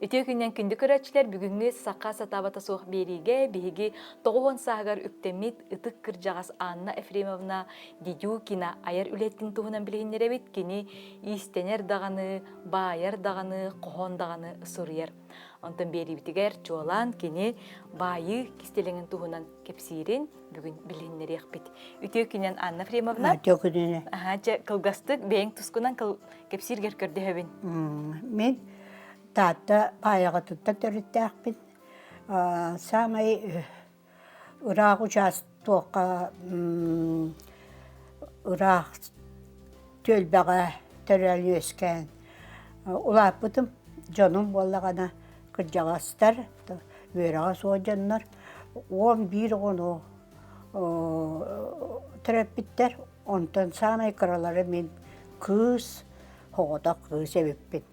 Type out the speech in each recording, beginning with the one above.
Үтүө күннэн күндү көрөөччүлэр бүгүҥҥү Саха сатаабата суох биэриигэ биһиги 90 сааһыгар үктэммит ытык кырдьаҕас Анна Ефремовна Дедюкина айар үлэтин туһунан билиһиннэрэбит. Кини иистэнэр даҕаны, баайар даҕаны, хоһоон даҕаны суруйар. Онтон биэриибитигэр чуолаан кини баайыы кистэлэҥин туһунан кэпсиирин бүгүн билиһиннэриэхпит. Үтүө күнүнэн Анна Ефремовна. Үтүө күнүнэн. Аха, чэ, кылгастык бэйэҥ тускунан кэпсииргэр көрдөһөбүн. Мин Таатта Баайаҕатыттан төрүттээхпин. Саамай ыраах учаастуокка ыраах түөлбэҕэ төрөөн үөскээн улааппытым. Дьонум буоллаҕына кырдьаҕастар, үөрэҕэ суох дьоннор 11 оҕону төрөппүттэр. Онтон саамай кыралара мин кыыс, оҕотох кыыс эбиппин.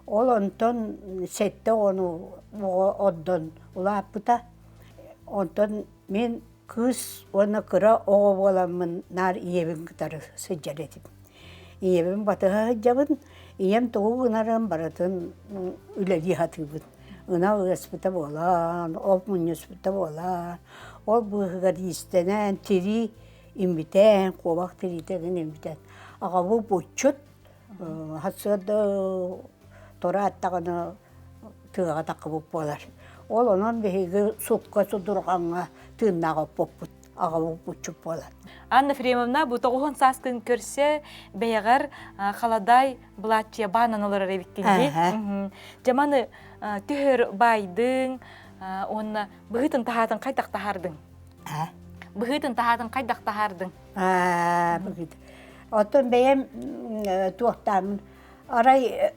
Ол онтон сэттэ оҕону оҕо ордон улааппыта. Онтон мин кыыс уонна кыра оҕо буоламмын наар ийэбин кытары сылдьар этим. Ийэбин батыһа сылдьабын, ийэм тугу гынарын барытын үлэлии сатыыбын. Ынах ыаспыта буолан, ол мунньуспута буолан, ол быыһыгар иистэнэн, тирии имитэн, куобах тириитин имитэн. Аҕабыт булчут, Сарсыарда тураат даҕаны тыаҕа таххыбыт буолар. Ол онон биһиги сукка судурҕаҥҥа тыыннаах оппуппут, аҕабыт булчут буолан. Анна Ефремовна бу тоҕуһун сааскын көрсө бэйэҕэр халадаай былааччыйа баанан олорор эбиккин дии. Дьэ маны түһөр баайдыҥ уонна быһыытын таһаатын хайдах таһаардыҥ? Быһыытын таһаатын хайдах таһаардыҥ? Быһыыт. Оттон бэйэм туохтааммын арай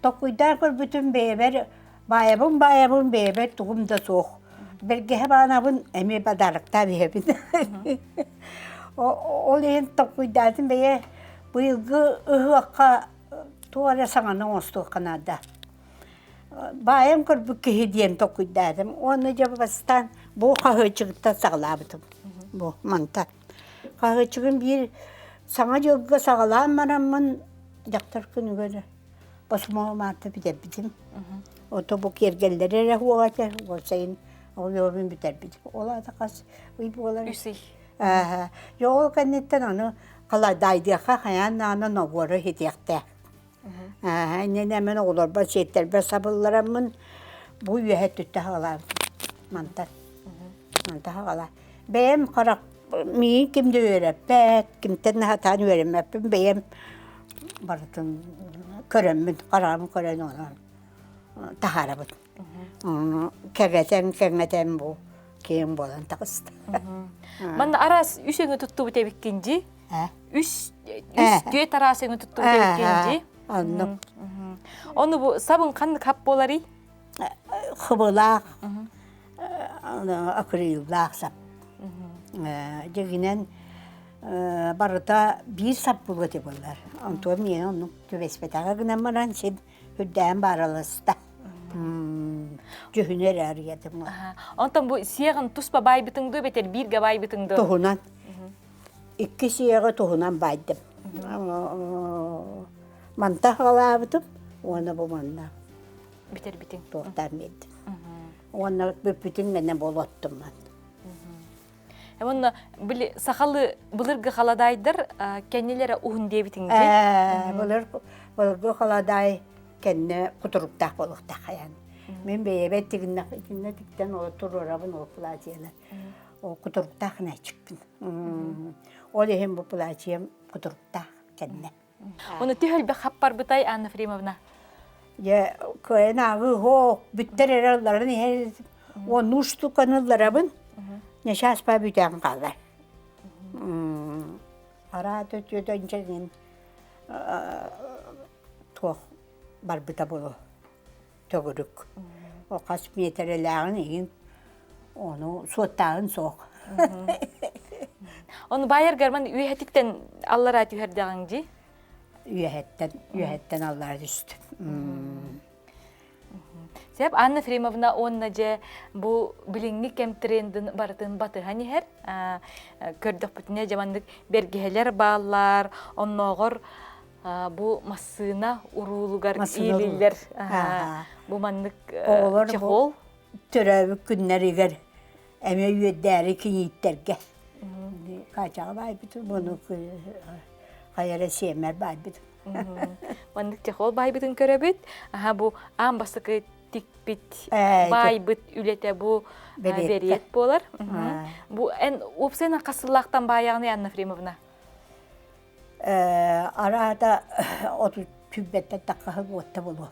токуйдаан көрбүтүм бэйэбэр баайабын баайабын бэйэбэр тугум да суох. Бэргэһэ баанабын эмиэ подароктаан иһэбин. Ол иһин токуйдаатым бэйэ быйылгы ыһыахха туох эрэ саҥаны оҥостуохха наада. Баайан көрбүт киһи диэн токуйдаатым. Уонна дьэ бастаан бу хаһыаччыгыттан саҕалаабытым. Бу мантан. Хаһыаччыгым биир Саҥа дьылга саҕалаан бараммын дьахтар күнүгэр восьмого марта бүтэрбитим. Ото бу киэргэллэри эрэ уоҕа этэ, уопсайын оҕуруобун бүтэрбитим. Ол аата хас ый буолар? Үс ый. Ээ, ол кэнниттэн аны халадаайдыахха хайаан даҕаны нобуору иһитиэхтээх. Аа, иннинэ мин оҕолорбор сиэттэрбэр сабыллараммын бу үөһэ өттүттэн хаҕалаабытым. Мантан. Мантан хаҕалаа. Бэйэм харах миигин ким да үөрэппэт, кимтэн да сатаан үөрэммэппин бэйэм барытын көрөммүн, хараҕым көрөн онон таһаарабын. Кэҥэтэн, кэҥэтэн бу киэҥ буолан таҕыста. Манна араас үс өҥү туттубут эбиккин дии. Үс үс түөрт араас өҥү туттубут эбиккин дии. Оннук. Ону бу сабын ханнык хап буоларый? Хыбылаах, акриллаах сап. Дьигинэн барыта биир сап буолуо этэ буоллар. Онтуон миэнэ оннук түбэспэтэҕэ гынан баран син үрдээн баараласта. Дьүһүнү эрэ арыйатым. Онтон бу сиэҕин туспа баайбытыҥ дуо эбэтэр бииргэ баайбытыҥ дуо? Туһунан. Икки сиэҕи туһунан баайдым. Манта хаалаабытым уонна бу манна Бүтэрбитиҥ. Туохтаан биэрдим. Уонна бүппүтүн гэнэ буолуоттум ман. Уонна били сахалы былыргы халадаайдар кэннилэрэ уһун диэбитиҥ дии. Былыр былыргы халадаай кэннэ кутуруктаах буолуохтаах хайаан. Мин бэйэбэр тигиннэ итиннэ тиктэн ол туруорабын ол платьены. Ол кутуруктаах нээчикпин. Ол иһин бу платьем кутуруктаах кэннэ. Ону түһөлбөх хаппарбытай Анна Ефремовна? Дьэ, кыайан ааҕыы һоох, бүттэр эрэ ылларан иһэр уоннуу штуканы ылларабын, ньачааспа бүтэн хаалар. Араата үтүөтэн туох барбыта буолуо төгүрүк. О хас миэтэрэлээҕин иһин ону суоттааһын суох. Ону баайаргар ман үөһэтиттэн аллараа түһэрдэҕиҥ дии? Үөһэттэн, үөһэттэн аллараа түстүм. Сеп Анна Ефремовна уонна дьэ бу билиҥҥи кэм трендин барытын батыһан иһэр. Көрдөхпүтүнэ дьэ маннык бэргэһэлэр бааллар, оннооҕор Бу массыына уруулугар иилиллэр бу маннык Оҕолор чехол. Төрөөбүт күннэригэр эмиэ үөрдээри кинииттэргэ. Качаҕа баайбытым, ону хайа эрэ сиэммэр баайбытым. Маннык чехол баайбытын көрөбүт. Аха бу аан бастакы тикпит баайбыт үлэтэ бу бэриэт буолар. Бу эн уопсайынан хас сыллаахтан баайаҕыный Анна Ефремовна? Араата оту түббэттэн таххаһы буотта болуо.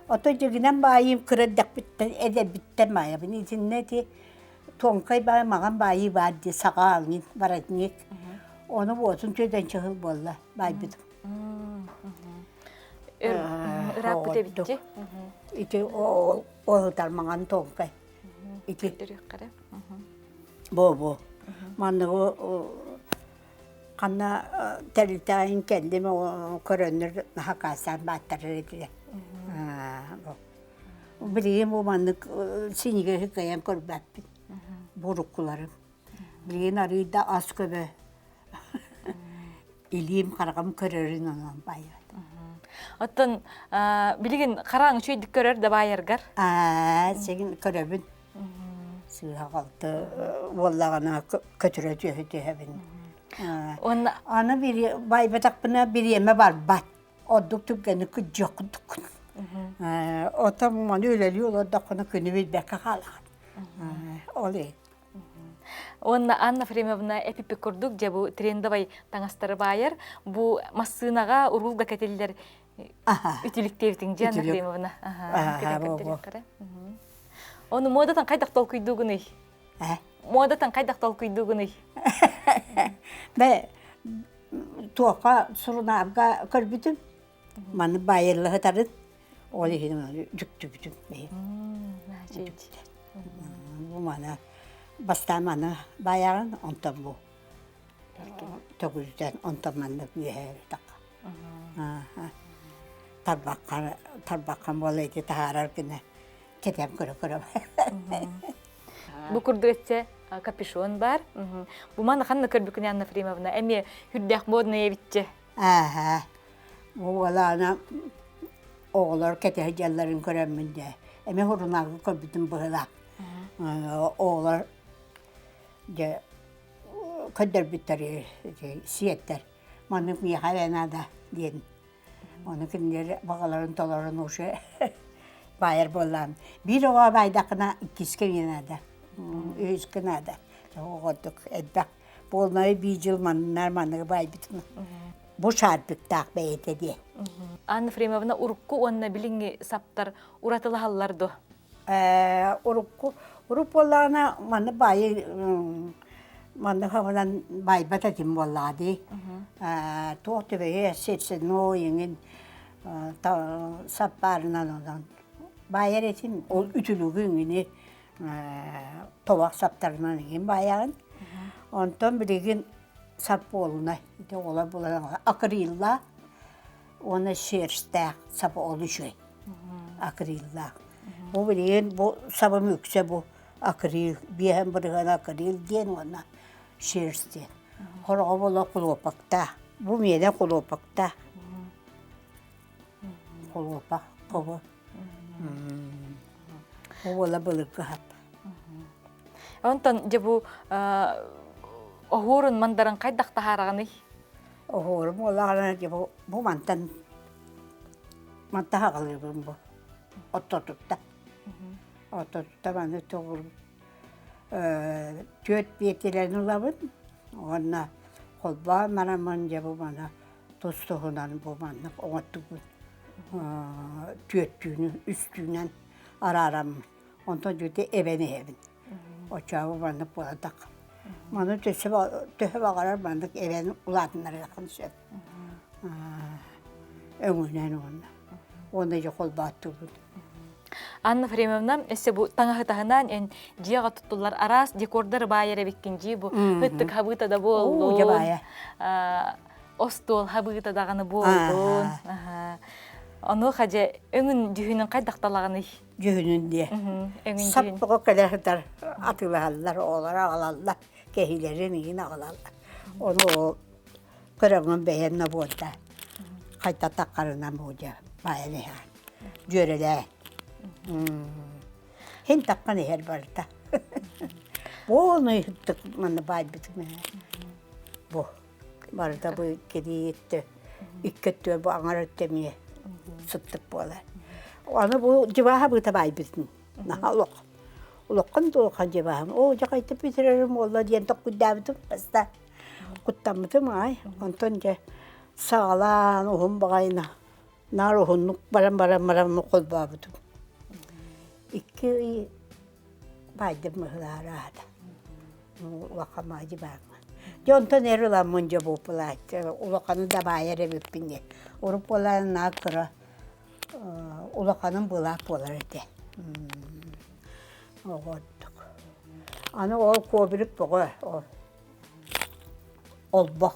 Ото дьигинэн баайым кыра эрдэхпиттэн эдэрбиттэн баайабын. Итиннэ ити туоҥкай баай маҕан баайыы баар дии саҕа воротник. Ону буотун түөдэн чыһыл буолла баайбытым. Ырааппыт эбитти. Ити оһутар маҥан туоҥкай. Ити. Бо-бо. Манныгы ханна тэрилтэҕин кэллим көрөннөр хакаасаан бааттарар этилэр. Билигин бу маннык синигэ кыайан көрбөппүн буруккуларым. Билигин арыый да ас көбө илиим хараҕым көрөрүн онон баайбат. Оттон билигин хараҥ үчүгэйдик көрөр да баайаргар? Аа, сигин көрөбүн. Сыыһа-халты буоллаҕына көтүрэ түһэ түһэбин. Уонна Аны баайбатахпына бириэмэ барбат. Ордук түргэнник кырдьыах курдуккун. Оттон маны үлэлии олордоххуна күнү билбэккэ хаалаҕын. Ол иһин. Уонна Анна Ефремовна эпиппит курдук дьэ бу трендовай таҥастары баайар. Бу массыынаҕа уруулга кэтиллэр үтүлүктээбитиҥ дьэ Анна Ефремовна. Ону муодатан хайдах толкуйдуугунуй? Муодатан хайдах толкуйдуугунуй? Бэ туохха сурунаалга көрбүтүм. Маны баайыллыһытарын ол иһин дьүктүбүтүм. Бу маны бастаан маны баайаҕын, онтон бу төгүлдэн, онтон маннык үөһэ тахха. Тарбахха тарбаххан буола ити таһаарар гына кэтэн көрө-көрө. Бу курдук этсе капюшон бар. Бу маны ханна көрбүкүн Анна Ефремовна? Эмиэ хүрдээх модный эбитче. Ааһа. Бу уолаана оҕолор кэтэһэ дьалларын көрөммүн дэ. Эмиэ сурунаалга көрбүтүм быһыылаах. Оҕолор дьэ көрдөрбүттэр сиэттэр. Маннык миэхэ эрэ наада диэн. Ону кинилэр баҕаларын толорон уже баайар буоллаҕым. Биир оҕо баайдаххына иккискэ эмиэ наада, үһүскэ наада. Оҕордук элбэх Полнай биир дьыл маннар манныгы баайбытым. Бу шарпиктаах бэйэтэ диэн. Анна Ефремовна урукку уонна билиҥҥи саптар уратылаһаллар дуо? Урукку уруп буоллаҕына манны баайы манны хабынан байбат этим буоллаҕа дии. Туох түбэһиэ сирсино иҥин саппаарынан онон баайар этим ол үтүлүгү иҥини тобох саптарынан иҥин баайаҕын. Онтон билигин сап буолунай ити оҕолор булан акрилла уонна шерстээх сап ол үчүгэй акриллаах. Бу билигин бу сабым үксэ бу акрил биэһэн бырыһыан акрил диэн уонна шерсть диэн. Хороҕо буола хлопоктаах. Бу миэнэ хлопоктаах. Хлопок хобо. Уола былыргы хап. Онтон дьэ бу оһуорун мандаран хайдах таһаараҕыный? Оһуорум буоллаҕына дьэ бу бу мантан манта хаҕалыыбын бу оттотутта. Оттотутта маны тоҕур түөрт биэтилэрин ылабын уонна холбоон бараммын дьэ бу маны тус-туһунан бу маннык оҥортубут түөртүүнү үстүүнэн араараммын онтон дьүтэ эбэн иһэбин оччоҕо маннык буолатах маны төһө баҕарар маннык эбэн улаатыннарыаххын сөп өҥүнэн уонна уонна дьэ холбоотуубут Анна Ефремовна, өссө бу таҥаһы таһынан эн дьиэҕэ туттуллар араас декордары баайар эбиккин дии бу ыттык хабыыта да буоллун. Остуол хабыыта даҕаны буоллун. Онуоха дьэ өҥүн дьүһүнүн хайдах талаҕыный? Дьүһүнүн диэ. Сап тоҕо кэлэ сытар атыылаһаллар, оҕолор аҕалаллар, кэһиилэрин иһин аҕалаллар. Ону ол көрөҥүн бэйэм наборда. Хайта таххарынан бу дьэ баайан иһэҕин. Дьүөрэлээн. Хин таххан иһэр барыта. Буолну ыһыттык манна баайбытым ээ. Бу барыта бу иккилии өттө, икки өттүгэр бу аҥар өттө эмиэ сыттык буолар. Аны бу дьыбааһа быыта баайбытын наһаа олох улахан да улахан дьыбааһым оо дьэ хайта бүтэрэрим буолла диэн токкуйдаабытым баста куттаммытым аай онтон дьэ саҕалаан уһун баҕайына наар уһуннук баран баран баран холбообутум икки ый баайдым быһылаара аата улахан маадьы баарма дьэ онтон эр ыламмын дьэ буолпулаат улаханы да баайар эбиппин диэн урут буолаан наар кыра улаханым былаах буолар этэ оҕордук аны ол кобрик бөҕө ол олбох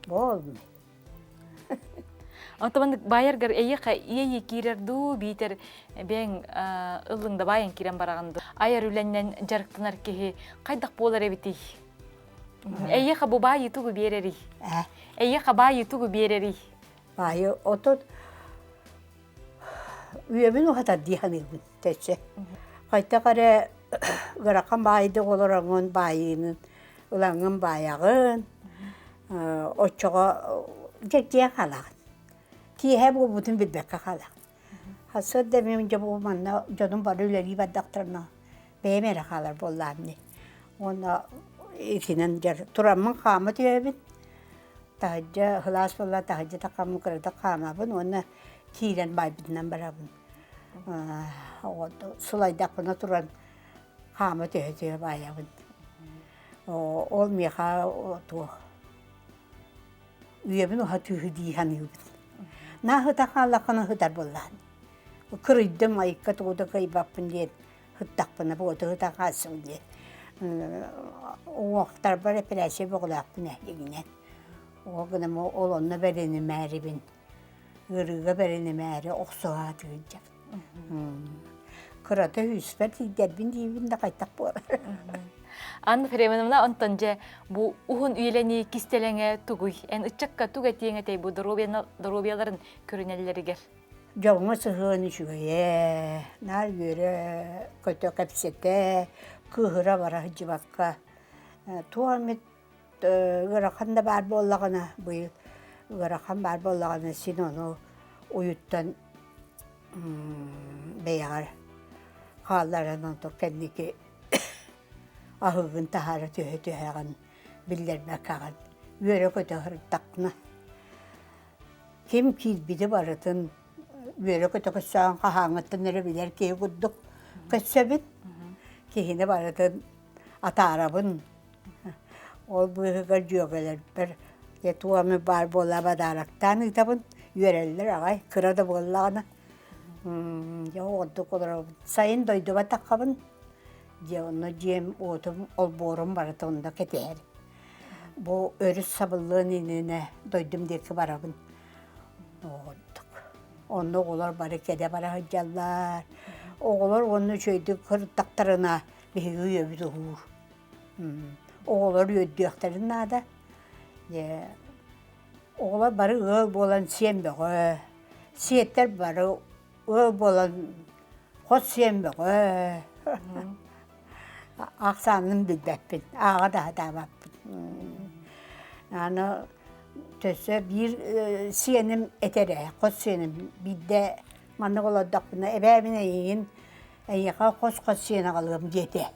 буолмай Онтон баайаргар эйиэхэ иэйии киирэр дуу, биитэр бэйэҥ ыллыҥ да баайан киирэн бараҕын дуу? Айар үлэннэн дьарыктанар киһи хайдах буолар эбитий? Эйиэхэ бу баайы тугу биэрэрий? Эйиэхэ баайы тугу биэрэрий? Баайы отут үйэбин уһатар дии саныыбын тэччэ. Хайтах эрэ ыарахан баайдык олороҥҥун баайыынын ылаҥҥын баайаҕын, оччоҕо дьэ хаалаҕын. Киэһэ буолбутун билбэккэ хаалаҕын. Сарсыарда мин дьэ бу манна дьонум бары үлэлии бардахтарына бэйэм эрэ хаалар буоллаҕым дии. Уонна итинэн дьэ тураммын хаама түһэбин. Таһырдьа сылаас буолла таһырдьа таххаммын кыратык хаамабын уонна киирэн баайбытынан барабын. Сылайдахпына туран хаама түһэ-түһэ баайабын. Ол миэхэ туох үйэбин уһатыыһы дии саныыбын. Нааһыта хааллаххына сытар буоллаҕын. Кырыйдым, айыкка тугу да кыайбаппын диэн сыттахпына буоту сытан хаалсыбын диэн. Уҥуохтарбар эпэрээссийэ бөҕөлөөхпүн ээ дьиҥинэн. Ол гынан ол онно бэринимээрибин, ыарыыга бэринимээри охсуһаат сылдьабын. Кырата үспэр тиийдэрбин диибин да хайдах буолар. Анна Филимоновна, онтон дьэ бу уһун үйэлэнии кистэлэҥэ тугуй? Эн ыччакка тугу этиэҥ этэй бу доруобуйаларын көрүнэллэригэр? Дьоҥҥо сыһыан үчүгэйэ, наар үөрэ көтө кэпсэтэ, кыыһыра бара сылдьыбакка туох эмит ыарахан да баар буоллаҕына, быйыл ыарахан баар буоллаҕына син ону уйуттан бэйэҕэр хаалларан онтон кэнники аһыыгын таһаара түһэ-түһэҕин биллэрбэккэҕин үөрэ-көтө сырыттаххына ким киирбити барытын үөрэ-көтө көрсөҕүн хаһааҥҥыттан эрэ билэр киһи курдук көрсөбүн киһини барытын атаарабын Ол быыһыгар дьүөгэлэрбэр дьэ туох эмэ баар буолла бадаарактаан ыытабын, үөрэллэр аҕай, кыра да буоллаҕына. Дьэ ордук олоробун. Сайын дойдубар таххабын, дьэ онно дьиэм, уотум, олбуорум барыта онно кэтэһэр. Бу өрүс сабыллыан иннинэ дойдум диэки барабын. Ордук. Онно оҕолор бары кэлэ бара сылдьаллар. Оҕолор уонна үчүгэйдик сырыттахтарына биһиги үйэбит уһуур. Оҕолор үөрдүөхтэрин наада. Дьэ, оҕолор бары ыал буолан сиэн бөҕө, сиэттэр бары ыал буолан хос сиэн бөҕө. Ахсаанын билбэппин, ааҕа да сатаабаппын. Аны өссө биир сиэним этэр ээ, хос сиэним биирдэ маннык олордохпуна эбээ мин эйигин эйиэхэ хос-хос сиэн аҕалыам диэтэ.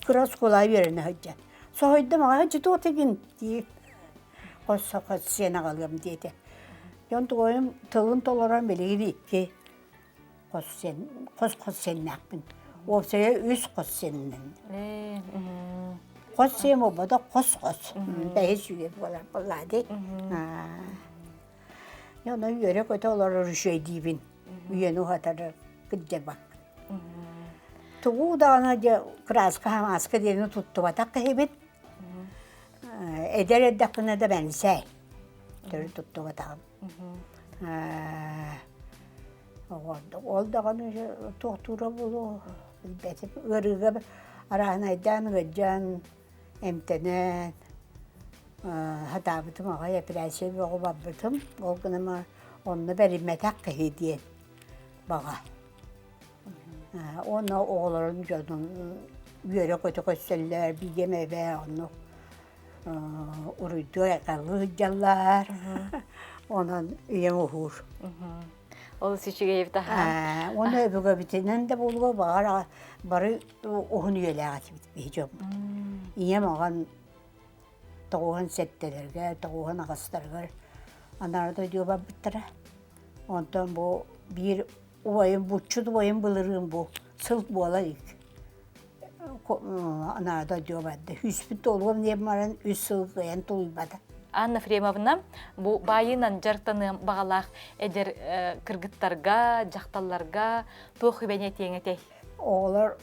Кыра оскуолаҕа үөрэнэ сылдьан. Соһуйдум аҕа туох дигин дии хос-хос сиэн аҕалыам диэтэ. Дьон туойум тылын толорон билигин икки хос сиэн хос-хос сиэннээхпин. Уопсайа үс хос сиэннэн. Хос сиэн буолбатах хос-хос. Бэһис үйэ буолар буоллаа дии. Ону үөрэ-көтө олорор үчүгэйдиибин. Үйэни уһатары кырдьабат. Тугу даҕаны дьэ кырааска хамааска диэни туттубатах киһибит. Эдэр эрдэхпинэ да бэнсээй. Төрүт туттубатаҕым. Ол даҕаны туохтуура буолуо билбэтим. Ыарыыга арааһынайдаан ыалдьан, эмтэнэн сатаабытым аҕай эпэрээссийэ бөҕө барбытым. Ол гынан Онно бэриммэтэх киһи диэн баҕа. Уонна оҕолорун дьонун үөрэ-көтө көрсөллөр, бииргэм эбээ оннук уруйдуу айхаллыы сылдьаллар. Онон ийэм уһуур. Олус үчүгэй эбит аһаа. Уонна өбүгэбитинэн да буолуо баҕар бары уһун үйэлээх этибит биһи дьоммут. Ийэм аҕам тоҕуһун сэттэлэргэ, тоҕуһун аҕыстарыгар анара дойдуга барбыттара. Онтон бу биир убайым, буччут убайым былырыын бу сыл буола илик. Анара дойдуга барда. Үспүт туолуом диэн баран үс сыл кыайан тулуйбата. Анна Ефремовна, бу баайынан дьарыктаныам баҕалаах эдэр кыргыттарга, дьахталларга туох үбэни этиэҥ этэй? Оҕолор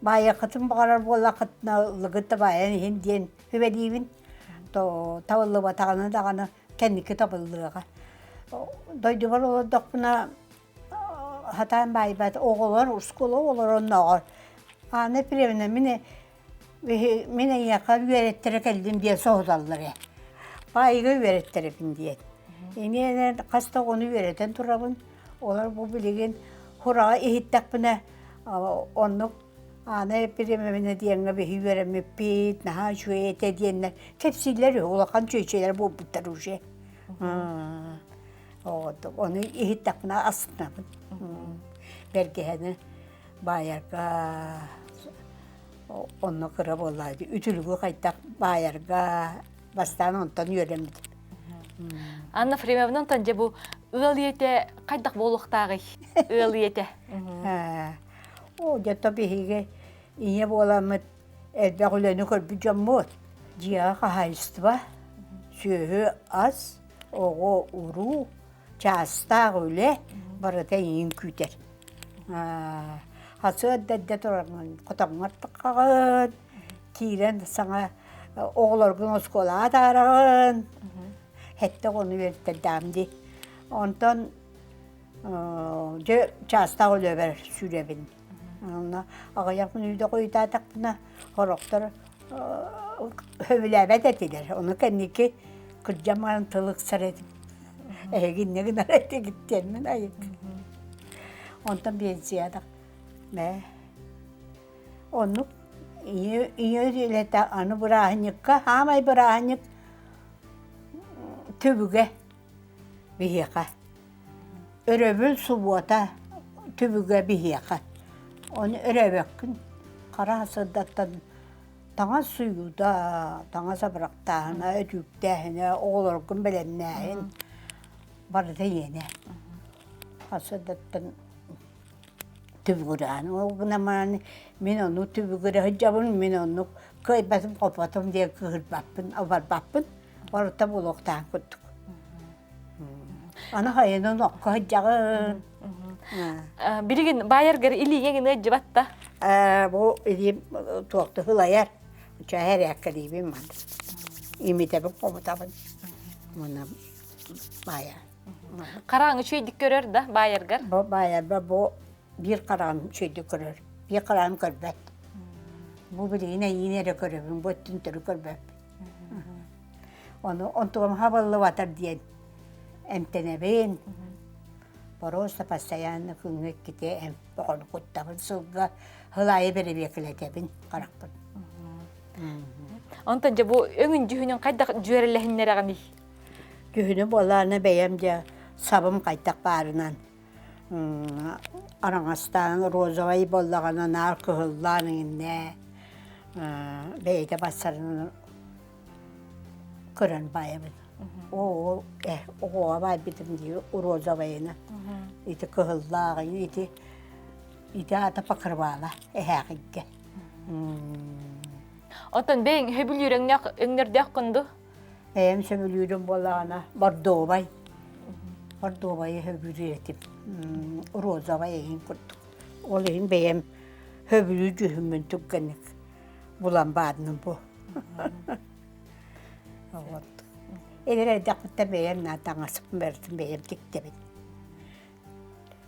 Баайыаххытын баҕарар буоллаххытына ыллыгыт да баайан иһин диэн сүбэлиибин. Табыллыбатаҕына даҕаны кэнники табыллыаҕа. Дойдубар олордохпуна сатаан баайбат оҕолор оскуола оҕолоро оннооҕор Анна Ефремовна мин мин эйиэхэ үөрэттэрэ кэллим диэн соһуталлар ээ. Баайыга үөрэттэрэбин диэн. Иннинэн хас да оҕону үөрэтэн турабын. Олор бу билигин хураҕа иһиттэхпинэ Оннук Аана Епифимовна диэҥҥэ биһи үөрэммиппит, наһаа үчүгэй этэ диэннэр кэпсииллэр үһү, улахан чүөчэлэр буолбуттар уже. Ону иһиттэхпинэ астынабын. Бэргэһэни баайарга онно кыра буоллаа дии, үтүлүгү хайдах баайарга бастаан онтон үөрэммитим. Анна Ефремовна, онтон дьэ бу ыал ийэтэ хайдах буолуохтааҕый? Ыал ийэтэ. Оо, дьэ биһиги ийэ буоламмыт элбэх үлэни көрбүт дьоммут. Дьиэҕэ хаһаайыстыба, сүөһү-ас, оҕо-уруу, чаастаах үлэ барыта эйигин күүтэр. Хасыат да эрдэ тураҥҥын хотоҥҥор таххаҕын, киирэн саҥа оҕолоргун оскуолаҕа атаараҕын. Сэттэ оҕону үөрэттэрдэҕим дии. Онтон дьэ чаастаах үлэбэр сүүрэбин. Онно аҕыйах мүнүүтэ хойутаатахпына сорохтор сөбүлээбэт этилэр. Ону кэнники кырдьан баран тыл ыксар этим. Эһиги инньэ гынар этигит диэммин айык. Онтон биэнсийэдэх мэ Оннук ийэ ийэ үлэтэ аны бырааһынньыкка саамай бырааһынньык түбүгэ биһиэхэ. Өрөбүл субуота түбүгэ биһиэхэ. Ону өрөөбөккүн хара сырдаттан таҥас сууйуута, таҥас абырахтааһына, өтүүктээһинэ, оҕолоргун бэлэмнээһин барыта ийэнэ. Хасырдаттан түбүгүрээн ол гынан баран мин ону түбүгүрэ сылдьабын мин оннук кыайбатым хоппотум диэн кыыһырбаппын абарбаппын барыта буолуохтаах курдук аны хайынан окко сылдьаҕын Билигин баайаргар илииҥэ гына дьыбатта бу илиим туохта сылайар чаһы эрээккэлиибин ман имитэбин хомутабын мына баайар Хараҥ үчүгэйдик көрөр да баайаргар? Бу баайарба бу биир хараҕым үчүгэйдик көрөр, биир хараҕым көрбөт. Бу билигин эйиин эрэ көрөбүн, бу өттүн төрү көрбөппүн. Ону онтугам хабыллыбатар диэн эмтэнэбин. Просто постоянно күҥҥэ иккитэ эмп оҕону куттабын сылга сыл аайы бэрэбиэкэлэтэбин харахпын. Онтон дьэ бу өҥүн дьүһүнүн хайдах дьүөрэлэһиннэрэҕиний? Күһүнү буолааны бэйэм дьэ сабым хайдах баарынан араҥастаан розовай буоллаҕына наар кыһыллаан иҥиннэ бэйэтэ барсарынан көрөн баайабын. Оо э оҕоҕо баайбытым дии розовайына ити кыһыллааҕын ити ити аата покрывала эһээхийгэ. Оттон бэйэҥ сөбүлүүр өҥнөөх өҥнөрдөөх кунду? Бэйэм сөбүлүүрүм буоллаҕына бордовай. Бордовайы сөбүлүүр этим. Розовай иһин курдук. Ол иһин бэйэм сөбүлүүр дьүһүммүн түргэнник булан баадным бу. Вот. Эдэр эрдэхпиттэн бэйэм наа таҥаспын барытын бэйэм тиктэбин.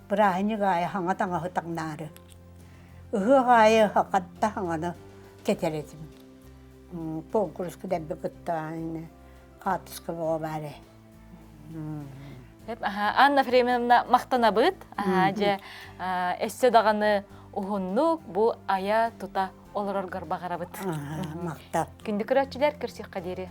Бырааһынньык аайы хаҥа таҥаһы таҥнаары. Ыһыах аайы хатта хаҥаны кэтэр этим. Куонкуруска дэлби кыттаан хаартыска бөҕө баар ээ. Анна Ефремовна махтанабыт. Дьэ, өссө даҕаны уһуннук бу айа тута олороргор баҕарабыт. Махтал. Күндү көрөөччүлэр, көрсүөххэ диэри.